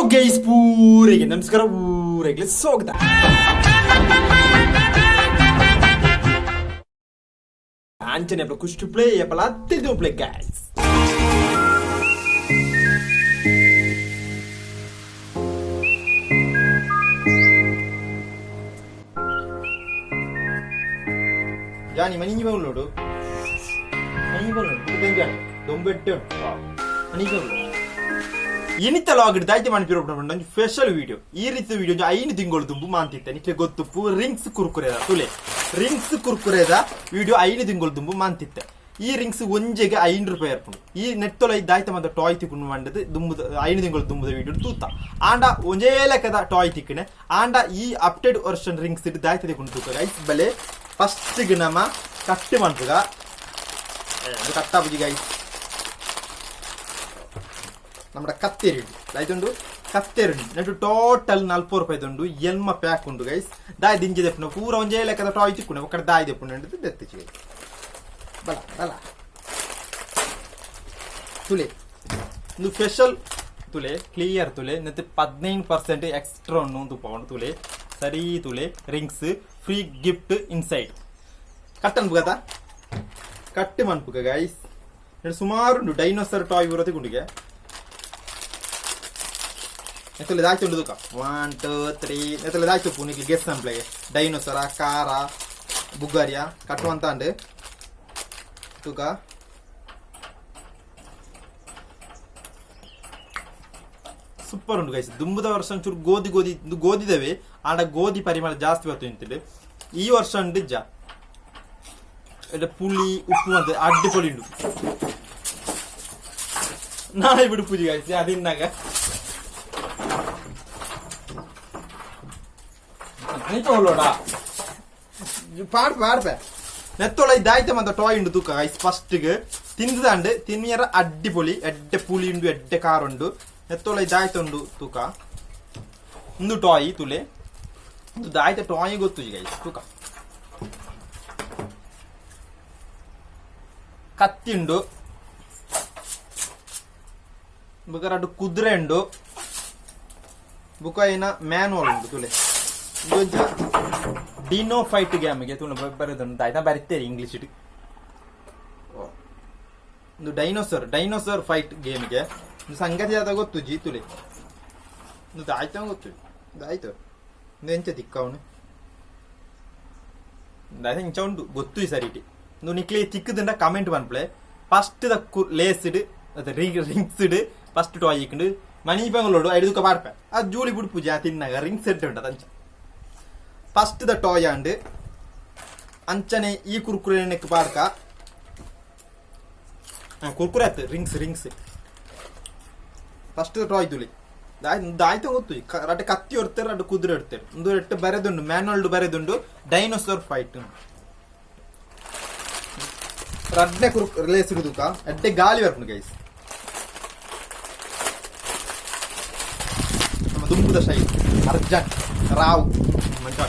Guys, ಪೂರಿಗೆ ನಮಸ್ಕಾರ, ಊರಿಗೆ ಸ್ವಾಗತ. ಅಂಚನೆ ಖುಷಿ ಪ್ಲೇ ಎಪ್ಪಲ ತಿಳಿದು ಪ್ಲೇ ಗೈಸ್. ಜಾನಿ ಮನಿಂಜಿ ಬಂಗ್ಲೋಡು, ಮನಿಂಜಿ ಬಂಗ್ಲೋಡು ಬೆಂಜಾಣಿ ದೊಂಬೆಟ್ಟೆ ಮನಿಂಜಿ ಬಂಗ್ಲೋಡು. ಇನಿತ ಲಾಗ್ ದಾಯ್ತಿ ಮನ್ಪಿರೋ ಒಂಜಿ ಸ್ಪೆಷಲ್ ವಿಡಿಯೋ. ಈ ರೀತಿ ವಿಡಿಯೋ 5 ತಿಂಗಳು ತುಂಬು ಮಾಂತಿತ್ತೆ. ನಿಕ್ಕೆ ಗೊತ್ತುಪ್ಪು ರಿಂಗ್ಸ್ ಕುರ್ಕುರೆದ ತುಲೆ. ರಿಂಗ್ಸ್ ಕುರ್ಕುರೆದ ವಿಡಿಯೋ 5 ತಿಂಗಳು ತುಂಬು ಮಾಂತಿತ್ತೆ. ಈ ರಿಂಗ್ಸ್ ಒಂಜೆಗೆ 5 ರೂಪಾಯಿ ಇರ್ಪುಂಡು. ಈ ನೆಟ್ಟೊಲ ದಾಯ್ತ ಮಂತ ಟಾಯ್ ತಿಕ್ಕುಂಡು ಮಂಡದು ದುಂಬುದ 5 ತಿಂಗಳು ದುಂಬುದ ವಿಡಿಯೋ ತೂತ. ಆಂಡ ಒಂಜೇ ಲೆಕ್ಕದ ಟಾಯ್ ತಿಕ್ಕಣೆ. ಆಂಡ ಈ ಅಪ್ಡೇಟ್ ವರ್ಷನ್ ರಿಂಗ್ಸ್ ಇಟ್ಟು ದಾಯ್ತ ತಿಕ್ಕುಂಡು ತೂಕ ಗೈಸ್. ಬಲೆ ಫಸ್ಟ್ ನಮ್ಮ ಕಟ್ ಮನ್ಪುಗ. ಕಟ್ಟಾಪುಜಿ ಗೈಸ್. ನಮ್ಮ ಕತ್ತೆರಿ ದಾಯ್ತುಂಡು, ಕತ್ತೆರುಂಡು. ನೆಟ್ಟು ಟೋಟಲ್ 40 ರೂಪಾಯಿ ಉಂಡು. ಎಲ್ಮ ಪ್ಯಾಕ್ ಉಂಡು ಗೈಸ್. ದಾಯ್ ದಿಂಜಿ ದೆಪ್ಪುನ ಪೂರ ಒಂಜೇ ಲೆಕ್ಕದ ಟಾಯ್ ತಿಕ್ಕುಂಡು. ಒಕ್ಕಡೆ ದಾಯ್ ದೆಪ್ಪುಂಡು ದೆತ್ತಿಚಿ ಗೈಸ್. ಬಲ ಬಲ ತುಲೆ, ಇದು ಸ್ಪೆಷಲ್ ತುಲೆ, ಕ್ಲಿಯರ್ ತುಲೆ. ನೆತ್ತು 15% ಎಕ್ಸ್ಟ್ರಾ ಉಂಡು ತುಪ್ಪ ತುಲೆ. ಸರಿ ತುಲೆ, rings free gift inside. Cut ಅನ್ಪುಗತ, cut ಮನ್ಪುಗ guys. ಸುಮಾರು ಉಂಡು ಡೈನೋಸರ್ ಟಾಯ್ ಬರೋತಿ ಗುಂಡಿಗೆ. ನೆತ್ತಲೆ ದಾಯ್ತು ಉಂಡು ತೂಕ. 1 2 3. ನೆತ್ತಲೆ ದಾಯ್ತು ಪು ನಿಕ್ಲಿ ಗೆಸ್ ಅನ್ಪ್ಲೆಗೆ. ಡೈನೋಸರ, ಕಾರ, ಬುಗ್ಗಾರಿಯ ಕಟ್ಟುವಂತ ಅಂಡು ತೂಕ. ಸೂಪರ್ ಉಂಟು ಗೈಸ್. ದುಂಬುದ ವರ್ಷ ಒಂಚೂರು ಗೋಧಿ ಗೋಧಿ ಇಂದು ಗೋಧಿದವೆ. ಆಂಡ ಗೋಧಿ ಪರಿಮಳ ಜಾಸ್ತಿ ಬರ್ತದೆ ಇಂತಿಂಡು. ಈ ವರ್ಷ ಉಂಡು ಜ ಎಡ್ಡೆ ಪುಳಿ ಉಪ್ಪು ಅಂತ ಅಡ್ಡಿ ಪುಳಿ ಉಂಡು. ನಾಳೆ ಬಿಡು ಪೂಜೆ ಗೈಸ್. ಅದಿನ್ನಾಗ ನೀ ಪಾಡ್ ಪಾಡ್ಪೆ. ನೆತ್ತೊಳ ಇದಾಯ್ತ ಮಂತ ಟಾಯ್ ಉಂಡು ತೂಕ ಗೈಸ್. ಫಸ್ಟ್ಗೆ ತಿಂದುದಾಂಡ್ ತಿನ್ನಿಯರ ಅಡ್ಡಿಪೊಳಿ, ಎಡ್ಡೆ ಪುಳಿ ಉಂಡು, ಎಡ್ಡೆ ಖಾರ ಉಂಡು. ನೆತ್ತೊಳ ಇದಾಯ್ತ ಉಂಡು ತೂಕ. ಒಂದು ಟಾಯ್ ತುಲೆ. ಒಂದು ದಾಯ್ತ ಟಾಯ್ ಗೊತ್ತು ಗೈಸ್. ತೂಕ, ಕತ್ತಿ ಉಂಡು, ಬುಕ್ಕ ರಡ್ಡು ಕುದುರೆ ಉಂಡು, ಬುಕ್ಕ ಏನ ಮ್ಯಾನ್ವಲ್ ಉಂಡು ತುಲೆ. ಇದೊಂಜ ಡಿನೋ ಫೈಟ್ ಗೇಮ್ಗೆ ತುಳು ಬರೆದುಂಡು. ಆಯ್ತಾ, ಬರಿತೇರಿ ಇಂಗ್ಲಿಷ್ it. ಒಂದು ಡೈನೋಸರ್ ಡೈನೋಸರ್ ಫೈಟ್ ಗೇಮ್ಗೆ. ಒಂದು ಸಂಗತಿ ಆದ ಗೊತ್ತು ಜಿ ತುಲೆ. ಒಂದು ಆಯ್ತಾ ಗೊತ್ತು ಆಯ್ತು. ಒಂದು ಎಂಚ ತಿಕ್ಕ ಅವನು ಇಂಚ ಉಂಟು ಗೊತ್ತು ಈ ಸರಿಟಿ. ಒಂದು ನಿಕ್ಲಿ ತಿಕ್ಕದಿಂದ ಕಮೆಂಟ್ ಮನ್ಪ್ಲೆ. ಫಸ್ಟ್ the ಲೇಸ್ಡ್ ರಿಂಗ್ ರಿಂಗ್ಸ್ಡ್ ಫಸ್ಟ್ ಟಾಯ್ ಇಕ್ಕೊಂಡು ಮನಿ ಬೆಂಗಳೂರು ಐದುಕ ಪಾಡ್ಪೆ. ಅದು ಜೂಲಿ ಬಿಡ್ಪುಜಿ ತಿನ್ನಾಗ ರಿಂಗ್ ಸೆಟ್ ಉಂಟು ಅಂಚ. ಫಸ್ಟ್ the toy and ಅಂಚನೆ ಈ ಕುರ್ಕುರೆ ನೆಕ್ ಪಾಡ್ಕ. ಕುರ್ಕುರೆ ಆಯ್ತು, ರಿಂಗ್ಸ್ ರಿಂಗ್ಸ್. ಫಸ್ಟ್ ಟಾಯ್ ತುಲಿ. ದಾಯ್ತ ಗೊತ್ತು. ರಡ್ಡು ಕತ್ತಿ ಹೊರ್ತಾರೆ, ರಡ್ಡು ಕುದುರೆ ಹೊರ್ತಾರೆ. ಒಂದು ಎಟ್ಟು ಬರೆದುಂಡು, ಮ್ಯಾನ್ವಲ್ಡ್ ಬರೆದುಂಡು ಡೈನೋಸರ್ ಫೈಟ್. ರಡ್ನೆ ಕುರ್ಕ್ ಲೇಸ್ ತೂಕ. ಎಡ್ಡೆ ಗಾಳಿ ಬರ್ಪುಂಡು ಗೈಸ್. ನಮ್ಮ ದುಂಬುದ ಶೈಲಿ ಅರ್ಜನ್ ರಾವ್ ಮಂಚ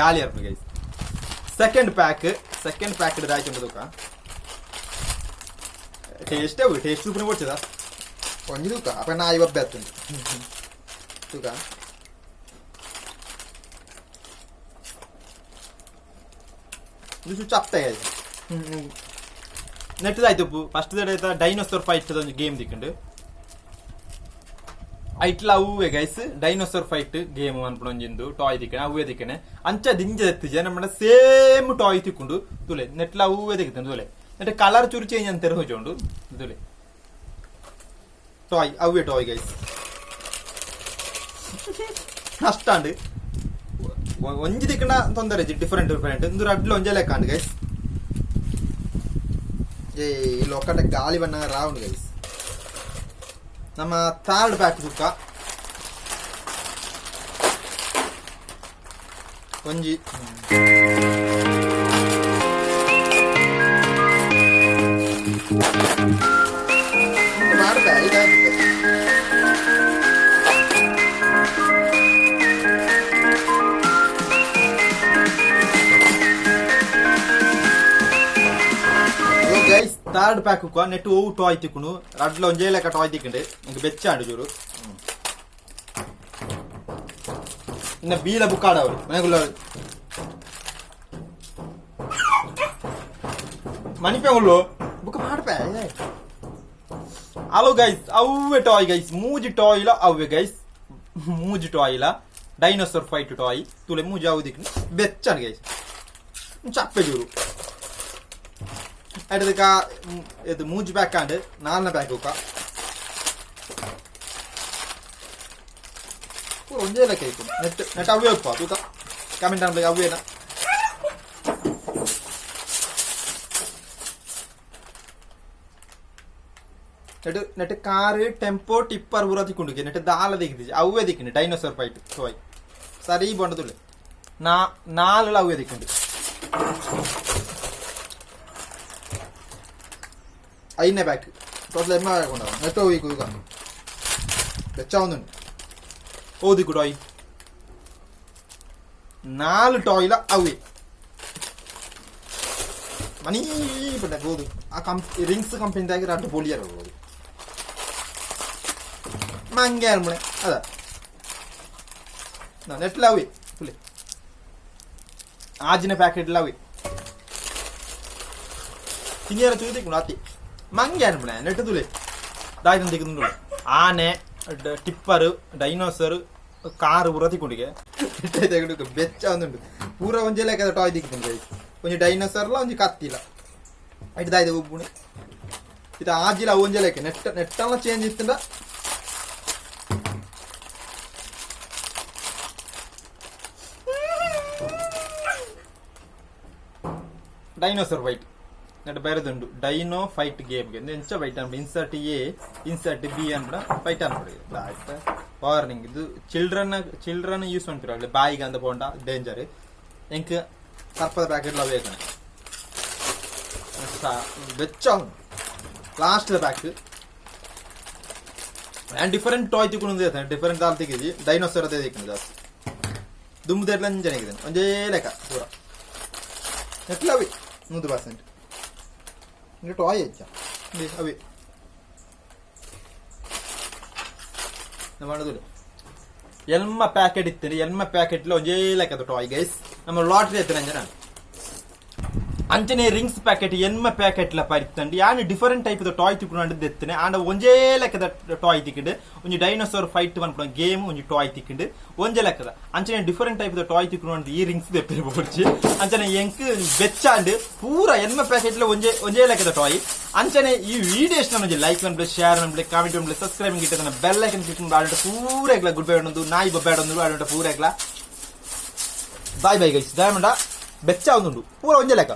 ಗಾಳಿ ಬರ್ಪುಂಡು guys. Second pack, second pack ದಾಯ್ತು ತೂಕ. ಟೇಸ್ಟ್ ಅವು ಟೇಸ್ಟ್ ಸೂಪರ್ ಕೊಡ್ತದ. ಒಂಜಿ ತೂಕ ಅಪ್ಪ ನಾಯಿ ಬಬ್ಬೆ ಆತುಂಡು ತೂಕ. ಇದು ಚಪ್ಪ ಗೈಸ್. ನೆಟ್ಟದಾಯ್ತು. ಫಸ್ಟ್ ಡೈನೋಸರ್ ಫೈಟ್ ಒಂದು ಗೇಮ್ ದಿಕ್ಕಂಡು. ಐಟ್ಲ ಅವುವೆ ಗೈಸ್. ಡೈನೋಸರ್ ಫೈಟ್ ಗೇಮ್ ಅನ್ಪುಣ ಒಂಜಿಂದು ಟಾಯ್ ದಿಕ್ಕಣೆ, ಅವೇ ದಿಕ್ಕಣೆ. ಅಂಚ ದಿಂಜ ಎತ್ತಿಜೆ ನಮ್ಮ ಸೇಮ್ ಟಾಯ್ ತಿಕ್ಕೊಂಡು ತುಲೆ. ನೆಟ್ಲ ಅವೇ ದಿಕ್ಕುಂಡು ತುಲೆ. ನೆಟ್ ಕಲರ್ ಚೂರು ಚೇಂಜ್ ಅಂತಾರೆ ಹೋಜುಂಡು ತುಲೆ. ಟಾಯ್ ಅವೇ ಟಾಯ್ ಗೈಸ್. ಅಷ್ಟಾಂಡ್ ಒಂಜಿ ದಿಕ್ಕಣ ತೊಂದರೆ ಡಿಫರೆಂಟ್ ಡಿಫರೆಂಟ್. ಇಂದು ರಡ್ಲು ಒಂಜೆ ಲೆಕ್ಕ ಅಂಡ್ ಗೈಸ್. ಏ ಲೊಕಟ ಗಾಳಿ ಬಣ್ಣ ರಾವುಂಡು ಗೈಸ್. ನಮ್ಮ ಥರ್ಡ್ ಪ್ಯಾಕ್ ತುಕ್ಕ. ಒಂಜಿ ಮಾಡ್ತಾ ಇದಾಗುತ್ತೆ. ಗೈಸ್, ಥರ್ಡ್ ಪ್ಯಾಕ್ ನೆಟ್ ಓವು ಟಾಯ್ ತಿಕ್ಕುಂಡು. ರಡ್ಲ ಒಂಜೇ ಲೆಕ್ಕ ಟಾಯ್ ತಿಕ್ಕುಂಡು. ಇಂಕ್ ಬೆಚ್ಚಾಂಡು ಚೂರು. ಇನ್ನ ಬೀಲ ಬುಕ್ ಆಡವರು ಮನೆಗುಲ್ಲ ಮನಿಪೆ ಉಳ್ಳು ಬುಕ್ ಮಾಡ್ಪೆ. ಹಲೋ ಗೈಸ್, ಅವ್ವೆ ಟಾಯ್ ಗೈಸ್, ಮೂಜಿ ಟಾಯ್ಲ ಅವ್ವೆ ಗೈಸ್, ಮೂಜಿ ಟಾಯ್ಲ ಡೈನೋಸರ್ ಫೈಟ್ ಟಾಯ್ ತುಲೆ. ಮೂಜಿ ಅವು ದಿಕ್ಕು ಬೆಚ್ಚಾಂಡು ಗೈಸ್. ಚಪ್ಪೆ ಚೂರು അടുത്ത ഇത് ಮೂಜಿ ಪ್ಯಾಕ್ ಆಂಡ್ ನಾಲ್ನ ಪ್ಯಾಕ್ ಉಕ್ಕ ಪೂರ ಒಂಜೇ ಲೆಕ್ಕ ಇಪ್ಪು. ನೆಟ್ ನೆಟ್ ಅವೇ ಉಪ್ಪ ತೂಕ. ಕಮೆಂಟ್ ಅನ್ಬೇಕು ಅವೇನ. ನೆಟ್ ನೆಟ್ ಕಾರ್, ಟೆಂಪೋ, ಟಿಪ್ಪರ್ ಪೂರ ತಿಕ್ಕೊಂಡುಗೆ. ನೆಟ್ ದಾಲ ದಿಕ್ಕಿದೆ ಅವೇ ದಿಕ್ಕಿಂಡು. ಡೈನೋಸರ್ ಫೈಟ್ ಟಾಯ್ ಸರಿ ಬಂಡದುಳ್ಳೆ. ನಾ ನಾಲ್ ಅವೇ ದಿಕ್ಕಿಂಡು. ಐದನೇ ಪ್ಯಾಕ್. ಟೋಟಲ್ ಎಮ್ಮ ಪ್ಯಾಕ್ ಉಂಟು. ನೆಟ್ ವೀಕ್ ಈಗ ಬೆಚ್ಚ ಒಂದುಂಟು. ಓದಿಕ್ಕು ಟಾಯ್ ನಾಲ್ ಟಾಯ್ಲ ಅವೇ ಮನೀ ಪಂಡ ಗೋದು. ಆ ರಿಂಗ್ಸ್ ಕಂಪನಿದಾಗಿ ರಡ್ಡು ಪೊಲಿಯರ್ ಹೋಗೋದು ಮಂಗೆ ಅನ್ಮಣೆ ಅದ ನೆಟ್ಲ ಅವೇ ಪುಲೆ. ಆಜಿನ ಪ್ಯಾಕೆಟ್ಲ ಅವೇ ತಿನಿಯರ ಚೂದಿಕ್ಕು ಅತಿ ಮಂಗೆ ಅನ್ಮಣೆ. ನೆಟ್ಟು ತುಲೆ ದಾಯ್ತಂತ ದಿಕ್ಕು. ಆನೆ, ಟಿಪ್ಪರ್, ಡೈನೋಸರ್, ಕಾರ್ ಪೂರ ತಿಕ್ಕೊಂಡಿಗೆ. ತೆಗೆದು ಬೆಚ್ಚ ಒಂದುಂಟು. ಪೂರ ಒಂಜೇ ಲೆಕ್ಕದ ಟಾಯ್ ದಿಕ್ಕಿಂಡು ಗೈಸ್. ಒಂಜಿ ಡೈನೋಸರ್ಲ, ಒಂಜಿ ಕತ್ತಿಲ. ಐಟ್ ದಾಯ್ದೆ ಉಪ್ಪುಣೆ ಇದು ಆಜಿಲ ಅವು ಒಂಜೇ ಲೆಕ್ಕ. ನೆಟ್ ನೆಟ್ಟಲ್ಲ ಚೇಂಜ್ ಇತ್ತಂಡ. ಡೈನೋಸರ್ ಫೈಟ್ ನೆಟ್ ಬೇರೆದುಂಡು. ಡೈನೋ ಫೈಟ್ ಗೇಮ್ ಎಂಚ ಫೈಟ್ ಅನ್ಬಿಡ. ಇನ್ಸರ್ಟ್ ಎ, ಇನ್ಸರ್ಟ್ ಬಿ ಅನ್ಬಿಡ ಫೈಟ್ ಅನ್ಬಿಡ. ಆಯ್ತಾ? ವಾರ್ನಿಂಗ್, ಇದು ಚಿಲ್ಡ್ರನ್ ಚಿಲ್ಡ್ರನ್ ಯೂಸ್ ಮಾಡ್ತಿರ. ಬಾಯಿಗೆ ಅಂದ ಪೋಂಡ ಡೇಂಜರ್. ಎಂಕ್ ಸರ್ಪದ ಪ್ಯಾಕೆಟ್ ಬೇಕನೆ ಬೆಚ್ಚ last pack. And different toy ತಿಕ್ಕೊಂಡು, ಡಿಫರೆಂಟ್ ದಾಲ್ ತಿಕ್ಕಿದ್ವಿ. ಡೈನೋಸರ್ ಅದೇ ತಿಕ್ಕೊಂಡು ಜಾಸ್ತಿ ದುಂಬುದೆಲ್ಲ ಅಂಜನೆ ಒಂಜೇ ಲೆಕ್ಕ ಪೂರ. ನೆಟ್ಲ ಅವಿ 100%. ಇಂಗೆ ಟಾಯ್ ಹೆಚ್ಚ. ಅವಿ ಮಾಡೋದಿಲ್ಲ. ಎಲ್ಮ ಪ್ಯಾಕೆಟ್ ಇತ್ತು. ಎಲ್ಮ ಪ್ಯಾಕೆಟ್ಲ ಒಂಜೇ ಲೆಕ್ಕದ ಟಾಯ್ ಗೈಸ್. ನಮ್ಮ ಲಾಟ್ರಿ ಎತ್ತಿನ ಅಂಜನ ಅಂಚನೆ ರಿಂಗ್ಸ್ ಪ್ಯಾಕೆಟ್ ಎನ್ಮ ಪ್ಯಾಕೆಟ್ಲ ಪರಿತ್ತಂಡು. ಯಾನ್ ಡಿಫರೆಂಟ್ ಟೈಪ್ ಟಾಯ್ ತಿಕ್ಕುಂಡು ದೆತ್ತನೆ. ಆಂಡ ಒಂಜೇ ಲೆಕ್ಕದ ಟಾಯ್ ತಿಕ್ಕಿಂಡು. ಒಂಜಿ ಡೈನೋಸರ್ ಫೈಟ್ ಪನ್ಪುನ ಗೇಮ್, ಒಂಜಿ ಟಾಯ್ ತಿಕ್ಕಿಂಡು ಒಂಜೆ ಲೆಕ್ಕದ. ಅಂಚನೆ ಡಿಫರೆಂಟ್ ಟೈಪ್ ಟಾಯ್ ತಿಕ್ಕುಂಡು ಈ ರಿಂಗ್ಸ್ ದೆಪ್ಪಿನ ಬೋಡ್ಚಿ. ಅಂಚನೆ ಎಂಕ್ ಬೆಚ್ಚಾಂಡ್ ಪೂರ ಎನ್ಮ ಪ್ಯಾಕೆಟ್ಲ ಒಂಜೆ ಒಂಜೇ ಲೆಕ್ಕದ ಟಾಯ್. ಅಂಚನೆ ಈ ವಿಡಿಯೋ ಇಷ್ಟ ಒಂಜಿ ಲೈಕ್ ಮನ್ಪುಲೆ, ಶೇರ್ ಮನ್ಪುಲೆ, ಕಾಮೆಂಟ್ ಮನ್ಪುಲೆ, ಸಬ್ಸ್ಕ್ರೈಬ್ ಗಿಟ್ಟದನ್ನ ಬೆಲ್ ಐಕನ್ ಕ್ಲಿಕ್ ಮಾಡಿ. ಪೂರ ಎಗ್ಲ ಗುಡ್ ಬೈ ಉಂಡು. ನಾಯಿ ಬೊಬ್ಬೆ ಉಂಡು ಆಡುಂಟ. ಪೂರ ಎಗ್ಲ ಬಾಯ್ ಬಾಯ್ ಗೈಸ್. ಡೈಮಂಡ ಬೆಚ್ಚ ಒಂದುಂಡು. ಪೂರ ಒಂಜೆ ಲೆಕ್ಕ.